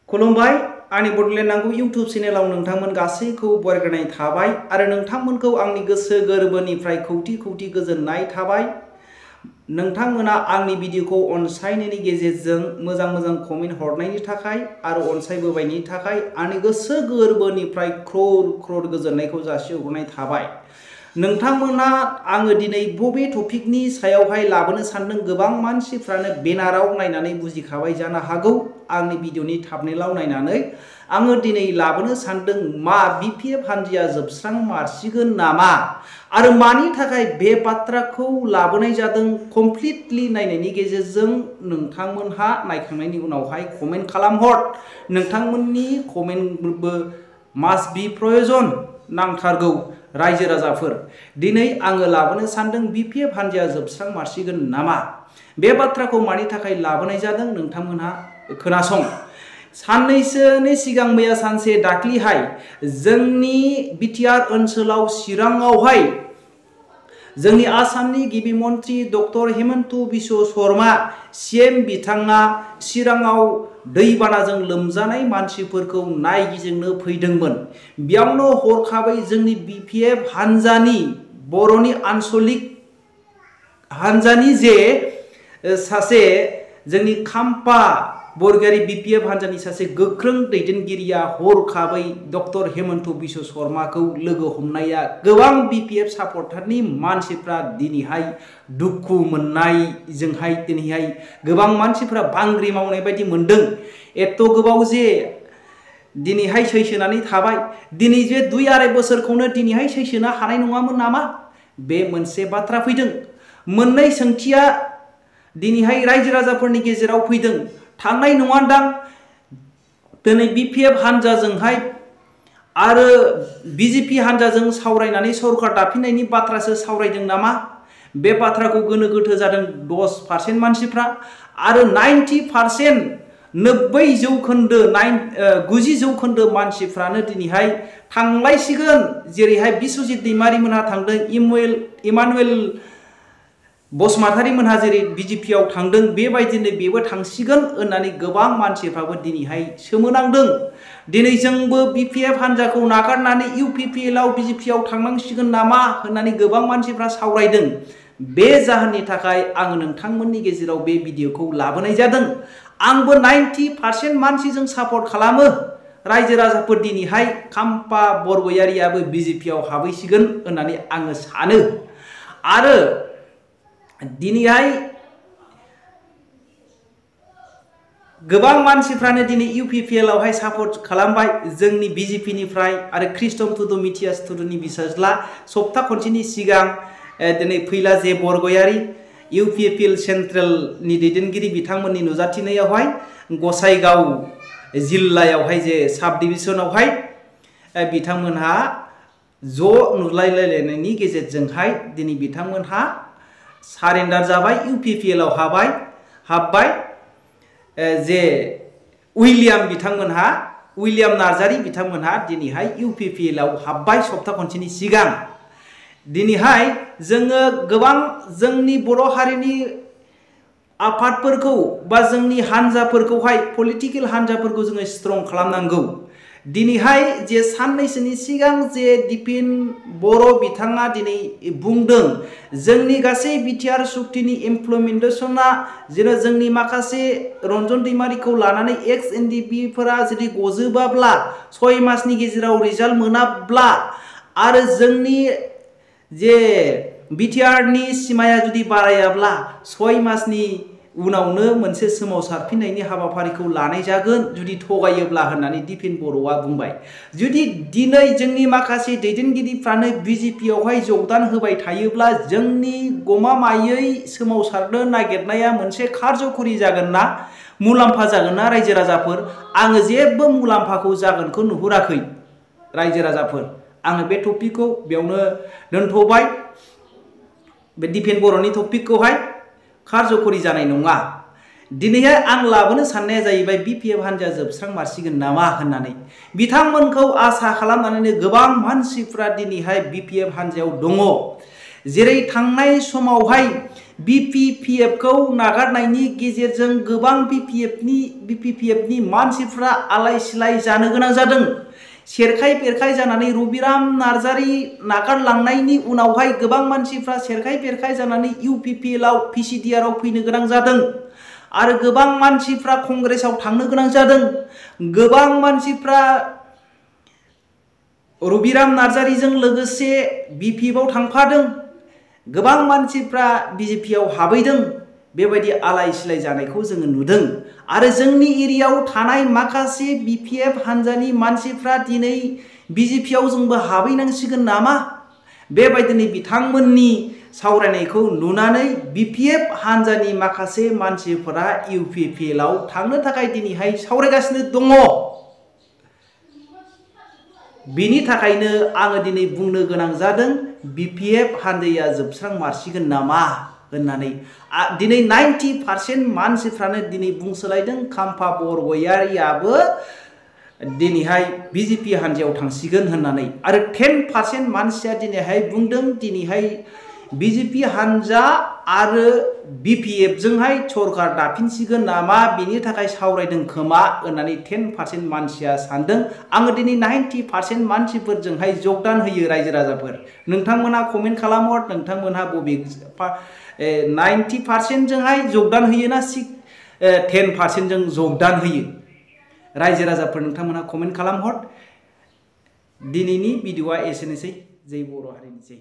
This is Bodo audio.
खुलुमबाय आंनि बडलेण्ड नांगौ इउट्यूब चेनेलाव नोंथांमोन गासैखौ बरायग्रोनाय थाबाय आरो नोंथांमोनखौ आंनि गोसो गोरबोनिफ्राय खौथि खौथि गोजोननाय थाबाय। नोंथांमोना आंनि भिडिअखौ अनसायनायनि गेजेरजों मोजां मोजां कमेन्ट हरनायनि थाखाय आरो अनसायबोबायनि थाखाय आंनि गोसो गोरबोनिफ्राय क्रर क्रर गोजोननायखौ जासिहरनाय थाबाय। नोंथांमोना आङो दिनै बबे टपिकनि सायावहाय लाबोनो सानदों गोबां मानसिफ्रानो बेनाराव नायनानै बुजिखाबाय जानो हागौ। आंनि भिडिअनि थाम्बनेलाव नायनानै आङो दिनै लाबोनो सानदों मा बिपिएफ हान्जाया जोबस्रांमारसिगोन नामा आरो मानि थाखाय बे बाथ्राखौ लाबोनाय जादों कमप्लिटलि नायनायनि गेजेरजों नोंथांमोनहा नायखांनायनि उनावहाय कमेन्ट खालामहर। नोंथांमोननि कमेन्टबो मास्ट बि प्रयजन नांथारगौ। रायजो राजाफोर दिनै आङो लाबोनो सानदों बिपिएफ हान्जाया जोबस्रांमारसिगोन नामा बे बाथ्राखौ मानि थाखाय लाबोनाय जादों नोंथांमोनहा खोनासं। साननैसोनि सिगां मैया सानसे दाख्लिहाय जोंनि बिटिआर ओनसोलाव चिराङावहाय जोंनि आसामनि गिबि मन्त्रि डक्टर हेमन्त बिश्व शर्मा सीएम बिथाङा चिराङाव दैबानाजों लोमजानाय मानसिफोरखौ नायगिदिंनो फैदोंमोन। बेयावनो हरखाबै जोंनि बिपिएफ हान्जानि बर'नि आन्चलिक हान्जानि जे सासे जोंनि खाम्फा बरगयारी बिपिएफ हान्जानि सासे गोख्रों दैदेनगिरिया हरखाबै डक्टर हेमन्त बिश्व शर्माखौ लोगो हमनाया गोबां बिपिएफ सापर्टारनि मानसिफ्रा दिनैहाय दुखु मोननायजोंहाय दिनैहाय गोबां मानसिफ्रा बांग्रि मावनाय बायदि मोनदों। एथ' गोबाव जे दिनैहाय सैसोनानै थाबाय, दिनै जे 2-2.5 बोसोरखौनो दिनैहाय सैसोनो हानाय नङामोन नामा बे मोनसे बाथ्रा फैदों। मोननै सोंथिया दिनैहाय रायजो राजाफोरनि गेजेराव फैदों। थांनाय नङादां दिनै बिपिएफ हान्जाजोंहाय आरो बिजेपि हान्जाजों सावरायनानै सरकार दाफिननायनि बाथ्रासो सावरायदों नामा बे बाथ्राखौ गोनो गोथो जादों 10% मानसिफ्रा आरो 90% 90% मानसिफ्रानो दिनैहाय थांलायसिगोन। जेरैहाय बिश्वजित दैमारि मोनहा थांदों, इमानुएल बसुमतारी मोनहा जेरै बिजेपिआव थांदों बेबायदिनो बेबो थांसिगोन होननानै गोबां मानसिफ्राबो दिनैहाय सोमोनांदों। दिनै जोंबो बिपिएफ हान्जाखौ नागारनानै इउपिपिएलआव बिजेपिआव थांनांसिगोन नामा होननानै गोबां मानसिफ्रा सावरायदों। बे जाहोननि थाखाय आङो नोंथांमोननि गेजेराव बे भिडिअखौ लाबोनाय जादों। आंबो 90% मानसिजों सापर्ट खालामो। रायजो राजाफोर दिनैहाय खाम्फा बरगयारियाबो बिजेपिआव हाबहैसिगोन होननानै आङो सानो आरो दिनैहाय गोबां मानसिफ्रानो दिनै इउपिपिएलआवहाय सापर्ट खालामबाय जोंनि बिजेपिनिफ्राय आरो क्रिस्टम टुडु मिथियास टुडुनि बिसाज्ला सप्ता खनसेनि सिगां दिनै फैला जे बरगयारी इउपिपिएल सेन्ट्रेलनि दैदेनगिरि बिथांमोननि नुजाथिनायावहाय गसाइगाव जिल्लायावहाय जे साब डिभिजनावहाय बिथांमोनहा ज' नुलायलायनायनि गेजेरजोंहाय दिनै बिथांमोनहा सारेन्डार जाबाय, इउपिपिएलआव हाबबाय। जे उइलियाम नार्जारी बिथांमोनहा दिनैहाय इउपिपिएलआव हाबबाय सप्ता खनसेनि सिगां। दिनैहाय जोङो गोबां जोंनि बर' हारिनि आफादफोरखौ बा जोंनि हान्जाफोरखौहाय पलिटिकेल हान्जाफोरखौ जोङो स्ट्रं खालामनांगौ। दिनैहाय जे साननैसोनि सिगां जे दिपेन बर' बिथाङा दिनै बुंदों जोंनि गासै बिटिआर सुक्तिनि इमप्लिमेन्टेसना जेन' जोंनि माखासे रन्जन दैमारिखौ लानानै एक्स एनडिपिफोरा जुदि गजोबाब्ला 6 मासनि गेजेराव रिजाल्ट मोनाब्ला आरो जोंनि जे बिटिआरनि सिमाया जुदि बारायाब्ला 6 मासनि उनावनो मोनसे सोमावसारफिननायनि हाबाफारिखौ लानाय जागोन जुदि थगायोब्ला होननानै दिपेन बर'आ बुंबाय। जुदि दिनै जोंनि माखासे दैदेनगिरिफ्रानो बिजेपिआवहाय जगदान होबाय थायोब्ला जोंनि गमामायै सोमावसारनो नागिरनाया मोनसे कारजखरि जागोन ना मुलाम्फा जागोन ना रायजो राजाफोर? आङो जेबो मुलाम्फाखौ जागोनखौ नुहुराखै। रायजो राजाफोर आङो बे टपिकखौ बेयावनो दोनथ'बाय। बे दिपेन बर'नि टपिकखौहाय कारजखरि जानाय नङा। दिनैहाय आं लाबोनो साननाया जाहैबाय बिपिएफ हान्जाया जोबस्रांमारसिगोन नामा होननानै। बिथांमोनखौ आसा खालामनानैनो गोबां मानसिफ्रा दिनैहाय बिपिएफ हान्जायाव दङ। जेरै थांनाय समावहाय BPPF खौ नागारनायनि गेजेरजों गोबां BPPF नि मानसिफ्रा आलाय सिलाय जानो गोनां जादों। सेरखाय बेरखाय जानानै रबिराम नार्जारि नागारलांनायनि उनावहाय गोबां मानसिफ्रा सेरखाय बेरखाय जानानै UPPL आव PCDR आव फैनो गोनां जादों आरो गोबां मानसिफ्रा कंग्रेसआव थांनो गोनां जादों। गोबां मानसिफ्रा रबिराम नार्जारिजों लोगोसे BPF आव थांफादों। गोबां मानसिफ्रा BJP आव हाबैदों। बेबायदि आलाय सिलाय जानायखौ जोङो नुदों आरो जोंनि एरियायाव थानाय माखासे BPF हानजानि मानसिफ्रा दिनै BJP आव जोंबो हाबैनांसिगोन नामा? बेबायदिनो बिथांमोननि सावरायनायखौ नुनानै BPF हानजानि माखासे मानसिफोरा UPPL आव थांनो थाखाय दिनैहाय सावरायगासिनो दङ। बिनि थाखायनो आङो दिनै बुंनो गोनां जादों BPF हानजाया जोबस्रांमारसिगोन नामा होननानै। दिनै 90% मानसिफ्रानो दिनै बुंसोलायदों खाम्फा बरगयारियाबो दिनैहाय BJP हानजायाव थांसिगोन होननानै आरो 10% मानसिया दिनैहाय बुंदों दिनैहाय BJP हानजा आरो BPF जोंहाय सरकार दाफिनसिगोन नामा बिनि थाखाय सावरायदों खोमा होननानै 10% मानसिया सानदों। आङो दिनै 90% मानसिफोरजोंहाय जगदान होयो रायजो राजाफोर। नोंथांमोनहा कमेन्ट खालामहर नोंथांमोनहा बबे 90% जोंहाय जगदान होयोना 10% जों जगदान होयो। रायजो राजाफोर नोंथांमोनहा कमेन्ट खालामहर। दिनैनि भिडिअ'आ एसेनोसै। जै बर' हारिनि जै।